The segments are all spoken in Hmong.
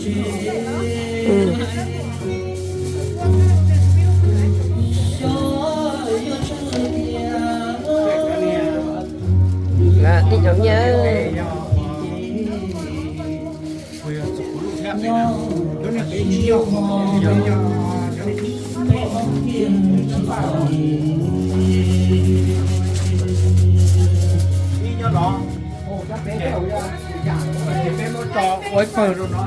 Ib nyuag nyiaj. Ib nyuag no, ces peb muab tso ua ib pawg rau no.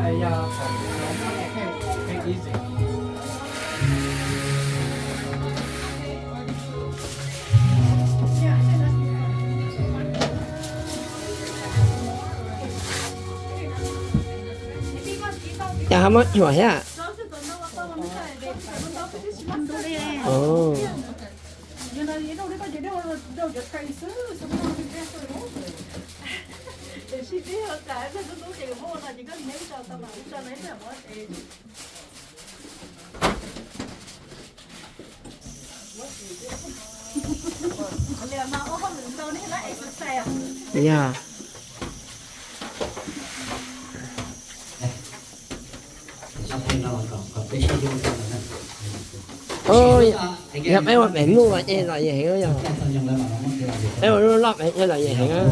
Ces ho muab nyuam thiab. Yog. Yog peb ua pem muj mas nyiaj los yam heev yog. Peb ua lub loj pem nyiaj los yam heev.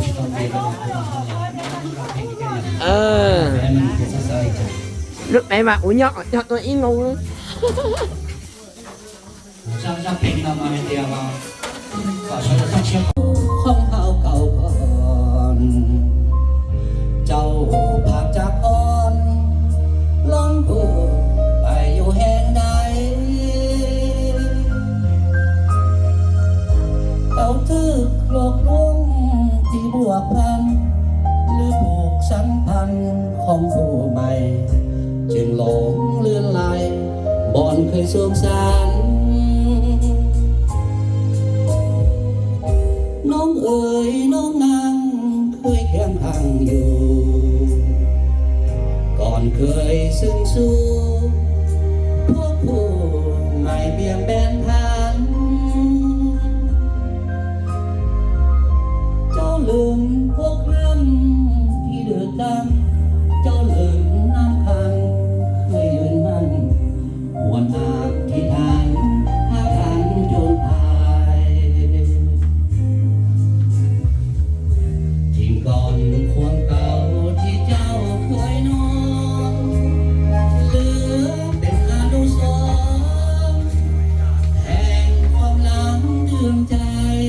Lub pem mas kuv nyob kom nyob tuaj ib moos. Hoob hau kaus koos, cau phaj cab qoob, loob kuj pais yus heev dais. Tau twb hluas pluab tiv buaj phan, lwb pug sab phan khoom puj mais, tseem loov lwj lais npon khwj xub xav. Noog ơi, noog naag khwj kheev khaang yus, koom khwj xwb xub, puab puj mais piam npeeb thaab. Cau lwm puab khaam ib lwm dlaab, cau lwm naab khaam khwj yws naag, ua naag tiv thaab hab thaab ncuj ntais. Tim koom khuam kaus tim cau khuam noog, lwm pem a lub xov, heev khuam laam ntws cai.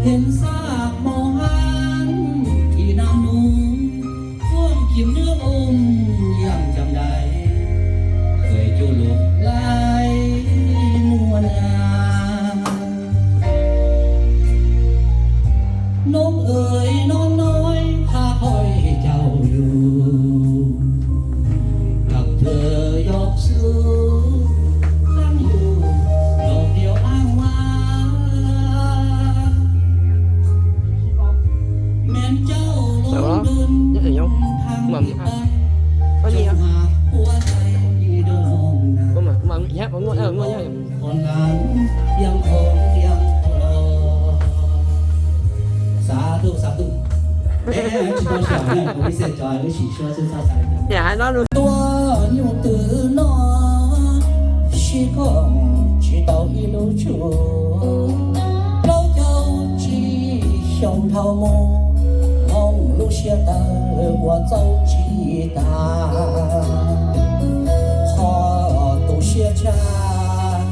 Heev xav moog hab tim naag nug, tuaj kim nwb oom yaam caam dais, khwj cuj lug lais muaj nyav. Noog ơi, noog noib qha qhoi cau yus, kab thwj yog xwb, khaam yus loog diav aab vaaj. Meem cau loov dwb thaam tim pab, cov hav ua dai ib dua noog naag. Xav thuj, xav thuj. Tuab nyuj twm no sib koom tsis tau ib lub tsug, plaub caug tsib xyoo dhau moog, moog lub siab tawg ua txauj tsis tag. Qhov tu siab tshaj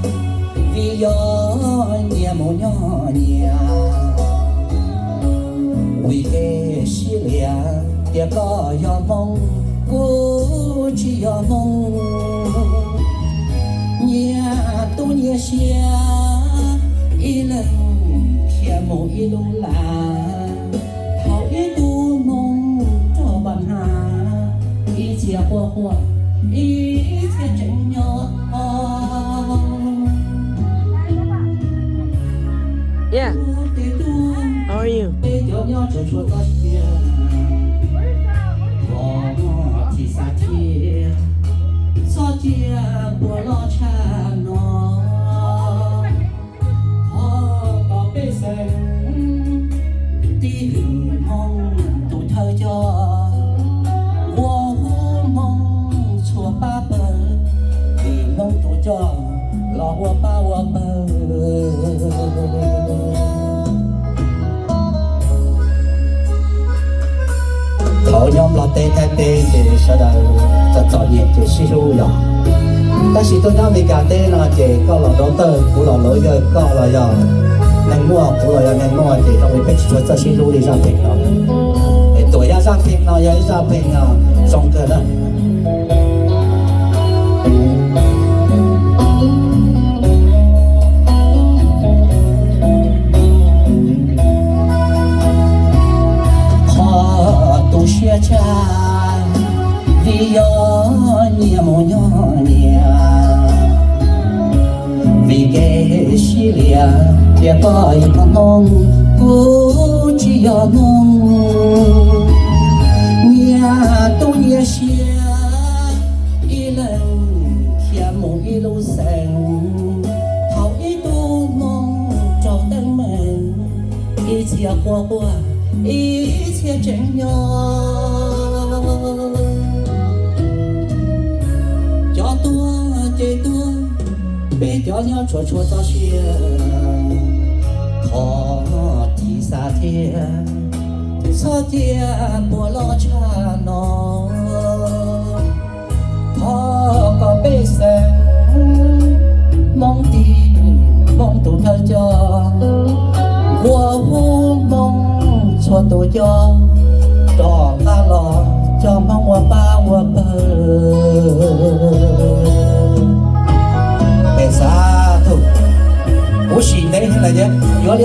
vim yog nyias mus nyob nyias, vim kev sib liam tias koj yog Hmoob kuv tsis yog Hmoob. Nyias tu nyias siab, ib leeg khiav mus ib lub lag. Thaum ib tug Hmoob raug paj hab, ib txhia quaj quaj, ib txhia tseem nyob. Peb cov nyob tsuas tshuav txoj sia, tsis xav thiab, txhob cia puas loj tshaj no. Thov kom pej xeem tib hwm Hmoob tus thawj coj. Thaum nyob Nplog teb Thaib teb ces sawv daws txom txom nyem ces sib hlub yog, tab sis tuaj nyob Amelikas teb no ces koj los dauv tawj kuv los lauj yawg, koj los yog neeg muaj kuv los yog neeg muaj ces zoo li peb tsis tshua txawj sib hlub li zaj pheej no. Es tuam yaj zaj pheej no yog ib zaj pheej zoo kawg na. Qhov tu siab tshaj vim yog nyias mus nyob nyias, vim kev sib liam, tias koj yog Hmoob, kuv tsis yog Hmoob. Nyias tu nyias siab, ib leeg khiav mus ib lub xeev. Thaum ib tug Hmoob raug teeb meem, ib txhia quaj quaj, ib txhia tseem nyob. Cov tuag ces tuag, peb cov nyob tshuav tshuav txoj sia, thov ris xav thiab, txhob cia puas loj tshaj no. Thov kom pej xeem Hmoob tig, Hmoob tus thawj coj, nqua hu Hmoob txhua tus coj, rov qab los coj Hmoob ua pab ua pawg. Peb xav, kuv sim ntev lawm thiab, yuav li.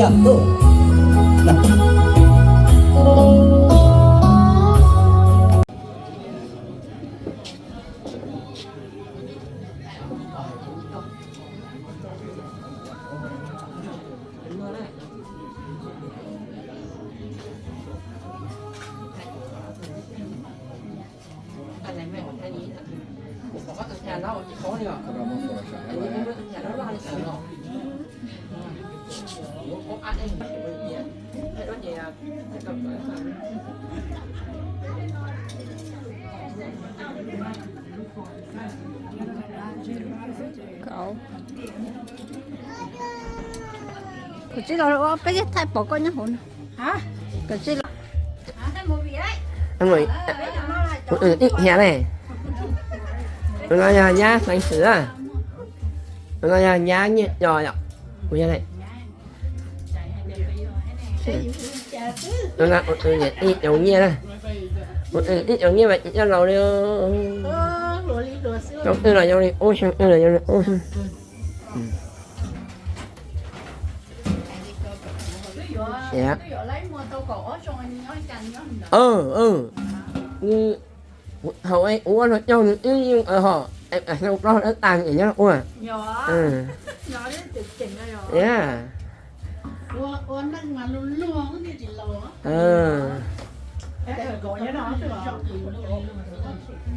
Kaum tsib los ua peb thaij pom koj nyob hauv no. Kaum tsib los. Ib hia ne. Tus no yog nyab Xeev Xwm na. Tus no yog nyab Nyiaj Nco yom. Kuv yog ne. Tus no ib cov nyiaj na. Ib cov nyiaj mas tsis coj laus li. Xeev Xwm los zoo li ub, Xeev Xwm los zoo li ub. Hauv ua luag coj nws ib yam hom, hlau plaub hlau dab tas es nyob ua.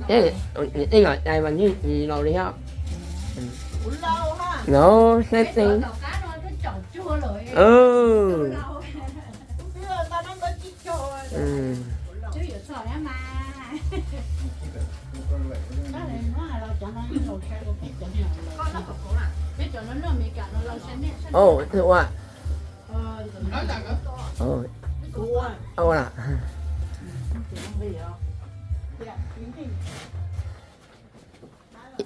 Niam tij los cai mas yeej tsis laus li thiab. No, sab tseeb. Ua, ua,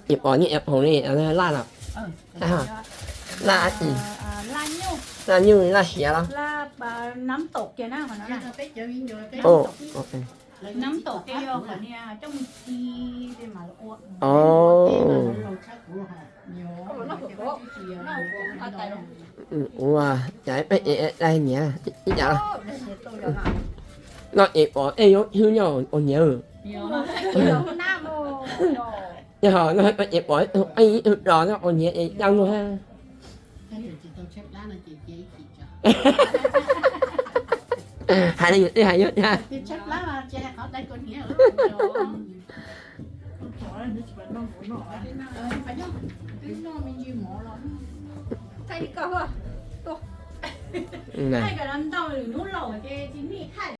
ib pom nyiaj ib pom li laj los, laj, laj nyuj laj hiav los. Ua, cas peb es dai niam ib yam los. No es pom tej yuav hwj nyob ua niam. Yog no es pom ib tug dos no ua niam es cia luag. Hais li yus twb hais yus tiag.